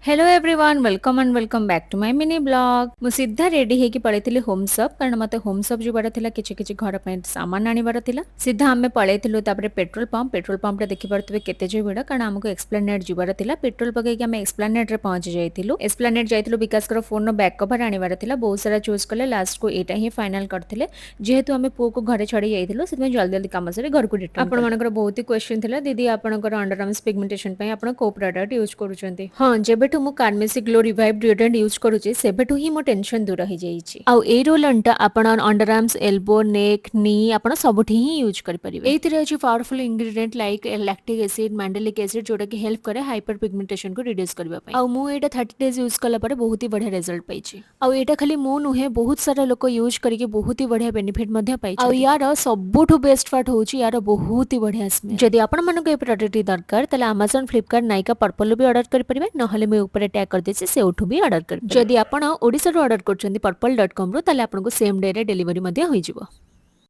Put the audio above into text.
Hello everyone, welcome and welcome back to my mini vlog. ମୁଁ ସିଧା ready ହେଇକି ପଳେଇଥିଲି ହୋମ୍ ସପ୍, କାରଣ ମୋତେ ହୋମ୍ ସପ୍ ଯିବାର ଥିଲା, କିଛି କିଛି ଘର ପାଇଁ ସାମାନ ଆଣିବାର ଥିଲା। ସିଧା ଆମେ ପଳେଇଥିଲୁ ତାପରେ ପେଟ୍ରୋଲ ପମ୍ପ। ପେଟ୍ରୋଲ ପମ୍ପରେ ଦେଖିପାରୁଥିବେ କେତେ ଯେ ଭିଡ଼, କାରଣ ଆମକୁ ଏକ୍ସପ୍ଲାନେଟ୍ ଯିବାର ଥିଲା। ପେଟ୍ରୋଲ ପକେଇକି ଆମେ ଏକ୍ସପ୍ଲାନେଟ୍ରେ ପହଞ୍ଚି ଯାଇଥିଲୁ। ଏକ୍ସପ୍ଲାନେଟ୍ ଯାଇଥିଲୁ, ବିକାଶଙ୍କର ଫୋନ୍ର ବ୍ୟାକ୍ କଭର ଆଣିବାର ଥିଲା। ବହୁତ ସାରା ଚୁଜ୍ କଲେ, ଲାଷ୍ଟକୁ ଏଇଟା ହିଁ ଫାଇନାଲ କରିଥିଲେ। ଯେହେତୁ ଆମେ ପୁଅକୁ ଘରେ ଛାଡ଼ି ଯାଇଥିଲୁ, ସେଥିପାଇଁ ଜଲ୍ଦି ଜଲ୍ଦି କାମ ସାରି ଘରକୁ ରିଟର୍ନ। ଆପଣମାନଙ୍କର ବହୁତ ହି କ୍ୱେଶ୍ଚନ୍ ଥିଲା, ଦିଦି, ଆପଣଙ୍କର ଅଣ୍ଡର ଆର୍ମସ୍ ପିଗମେଣ୍ଟେସନ ପାଇଁ ଆପଣ କୋଉ ପ୍ରଡକ୍ଟ ୟୁଜ୍ କରୁଛନ୍ତି? ହଁ, ଯେବେଠୁ ମୁଁ କାର୍ମେସି ଗ୍ଲୋ ରିଭାଇଭ୍ ଡିଓଡ୍ରାଣ୍ଟ ୟୁଜ୍ କରୁଛି, ସେବେଠୁ ହିଁ ମୋ ଟେନସନ୍ ଦୂର ହେଇଯାଇଛି। ଆଉ ଏଇ ରୋଲନ୍ଟା ଆପଣ ଅଣ୍ଡର ଆର୍ମସ୍, ଏଲବୋ, ନେକ୍, ନି ଆପଣ ସବୁଠି ହିଁ ୟୁଜ୍ କରିପାରିବେ। ଏଇଥିରେ ଅଛି powerful ingredient like lactic acid, mandelic acid, ଯୋଉଟାକି ହେଲ୍ପ କରେ ହାଇପର ପିଗମେଣ୍ଟେସନକୁ ରିଡ୍ୟୁସ୍ କରିବା ପାଇଁ। ଆଉ ମୁଁ ଏଇଟା 30 ଡେଜ୍ ୟୁଜ୍ କଲା ପରେ ବହୁତ ହି ବଢିଆ ରେଜଲ୍ଟ ପାଇଛି। ଆଉ ଏଇଟା ଖାଲି ମୁଁ ନୁହେଁ, ବହୁତ ସାରା ଲୋକ ୟୁଜ୍ କରିକି ବହୁତ ହି ବଢିଆ ବେନିଫିଟ୍ ମଧ୍ୟ ପାଇଛି। ଆଉ ୟାର ସବୁଠୁ ବେଷ୍ଟ ପାର୍ଟ ହେଉଛି ୟାର ବହୁତ ହି ବଢିଆ ସ୍ମେଲ୍। ଯଦି ଆପଣମାନଙ୍କୁ ଏ ପ୍ରଡକ୍ଟଟି ଦରକାର, ତାହେଲେ ଆମାଜନ, ଫ୍ଲିପକାର୍ଟ, ନାଇକା, ପର୍ପଲରୁ ବି ଅର୍ଡର କରିପାରିବେ, ନହେଲେ ମୁଁ ଉପରେ ଟ୍ୟାଗ୍ କରିଦେଇଛି, ସେଇଠୁ ବି ଅର୍ଡର କରିପାରିବେ। ଯଦି ଆପଣ ଓଡ଼ିଶାରୁ ଅର୍ଡର କରୁଛନ୍ତି ପର୍ପଲ.କମ୍ରୁ, ତାହେଲେ ଆପଣଙ୍କୁ ସେମ୍ ଡେରେ ଡେଲିଭରି ମଧ୍ୟ ହୋଇଯିବ।